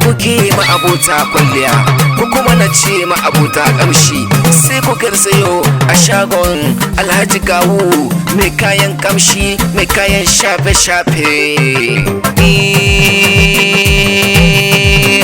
Kuke ma'abota kwalliya, ko kuma na ce ma'abota kamshi, sai ku garzayo a shagon Alhaji Gawu mai kayan kamshi, mai kayan shafe-shafe.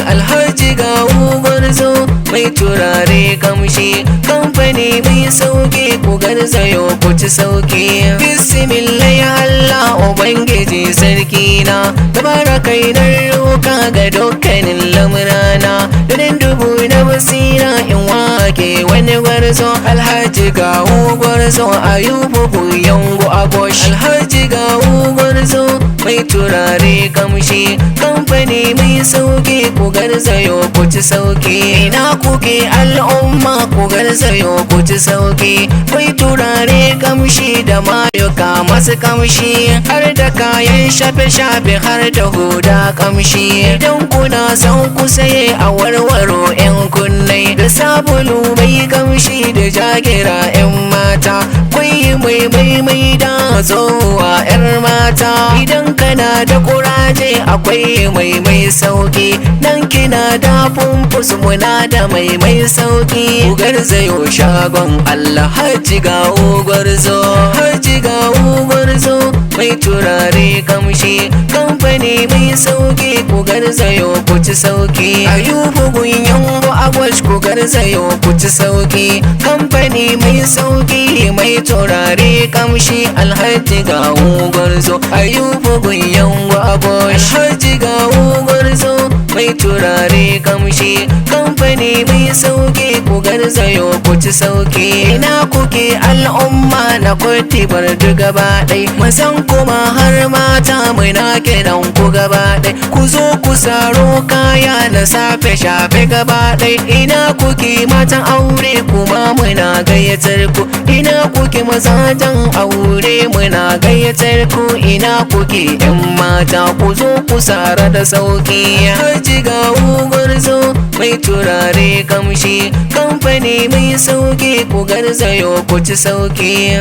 Alhaji Gawu gwarzo mai turare kamshi, kamfani mai sauki, ku garzayo ku ci sauki. Bismillah ya Allah, ubangiji sarki na, tabarakai na roka ga dukkanin lamurana, dunin dubu na basira in wake wani gwarzo, Alhaji Gawu gwarzo, Ayubu Buyangu Agosh. Alhaji Gawu gwarzo mai turare kamshi, kamfani mai sauki, ku garzayo ku ci sauki. Ina kuke al'umma? Ku garzayo ku ci sauki. Mai turare kamshi da mayuka masu kamshi, har da kayan shafe-shafe, har da huda kamshi. Idan kuna son ku saye a warwaro, 'yan kunnai da sabulu mai kamshi da jagira, 'yan mata kwai mai mai mai da zowa 'yar mata. Idan kana da kuraje, akwai mai mai sauki nan. Kina da fumfus, muna da mai mai sauki. Ku garzayo shagon Alhaji Gawo gwarzo, Haji Gawo gwarzo mai turare kamshi, kamfani mai sauki, ku garzayo ku ci sauki. Ayubu Gunyango Agwash, ku garzayo ku ci sauki, kamfani mai sauki, mai turare kamshi, Alhaji Gawo gwarzo, Ayubu Gunyango Agwash. Alhaji Gawo gwarzo mai turare kamshi, kamfani mai sauki, ku garzayo ku ci sauki. Ina kuke al'umma na kwatibar duk gaba ɗai, mazan kuma har mata, muna kiran ku gaba ɗai, ku zo ku saro kaya na safe shafe gaba ɗai. Ina kuke matan aure? Kuma muna gayyatar ku. Ina kuke mazajen aure? Muna gayyatar ku. Ina kuke yan mata? Ku zo ku sara da sauki. Haji Gawo gwarzo mai turare kamshi, kamfani mai sauki, ku garzayo ku ci sauki.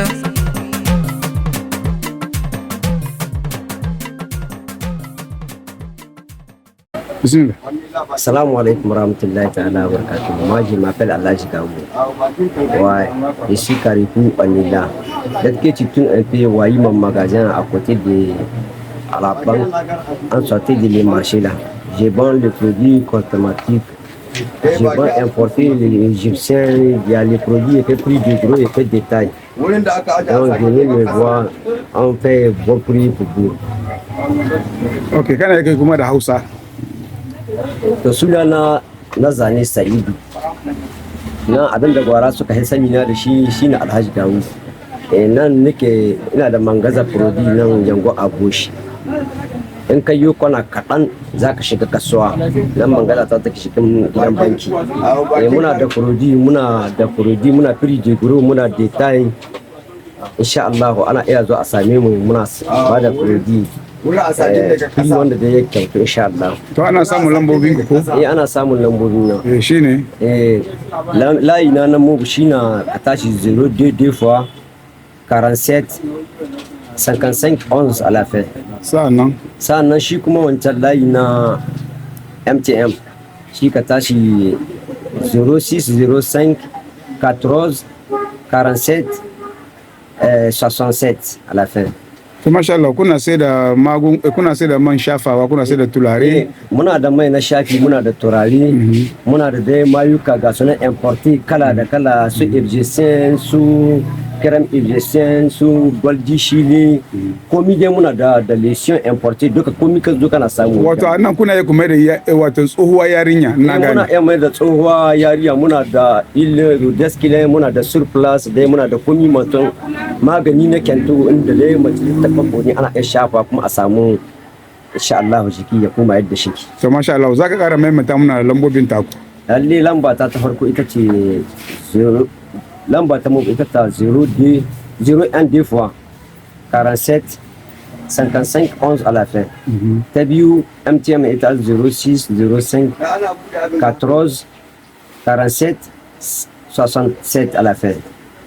Bismillah. Assalamu alaikum warahmatullahi ta'ala wa barakatuh. Moi, je m'appelle Alhaji Gawo. Ouais, je suis Carrefour Onila. Dès que tu tournes un peu, voyez mon magasin à côté de à la banque, en sortie de les marchés là. Je vends les produits cosmétiques. Je vends importer les Égyptiens, il y a les produits effet prix de gros, effet détail. Donc, venez me voir, on fait bon prix pour vous. Ok, kana kai kuma da Hausa. To, sunana na zane Sa'idu. Na abin da gwara suka yi sani na da shi shine Alhaji Gawu. Nan nake, ina da mangaza produit nan Yango a Goshi. In ka yi kwana kaɗan za ka shiga kasuwa, nan mangaza ta take cikin gidan banki. Muna da produit, muna da produit, muna prix de gros, muna détail. Insha Allah ana iya zuwa a same mu, muna ba da produit prix wanda da ya kyautu, insha Allah. To, ana samun lambobin ku ko? Eh, ana samun lambobin nan. Eh, shine. Layi na na mugu shi na ka tashi 02 fois 47 55 11 à la fin. Sa'annan Sa'annan shi kuma wancan layi na MTM shi ka tashi 06 05 14 47 67 à la fin. To, masha Allah, kuna sai da man shafawa, kuna sai da tulare? Muna da mai na shafi, muna da turare, muna da dai mayuka ga sunan importé kala da kala, su égyptien, su crème égyptien, su goldi shile, komi dai muna da lotion importé duka, komi ka zo kana samu. Wato a nan kuna yi kuma da wato tsohuwa yarinya na Muna gane. iya mai da tsohuwa yariya, muna da il deskile, muna da surplus dai, muna da komi mutum magani na kyanto inda dai mace ta kwakwo ne ana iya shafa kuma a samu, insha Allah, jiki ya koma yadda shi. To, masha Allah, za ka kara maimaita muna lambobin taku. Lalle, lamba ta ta farko ita ce lamba ta mu ita ta 02 01 deux fois 47 55 11 à la fin. Ta biyu MTM ita 06 05 14 47 67 à la fin.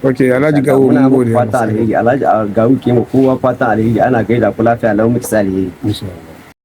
Ok, Alhaji Gawo, Muna mun muku gode. fata alheri. Alhaji Gawo ke mu kowa fata alheri, ana gaida ku lafiya lau, muke sa alheri. Insha Allah.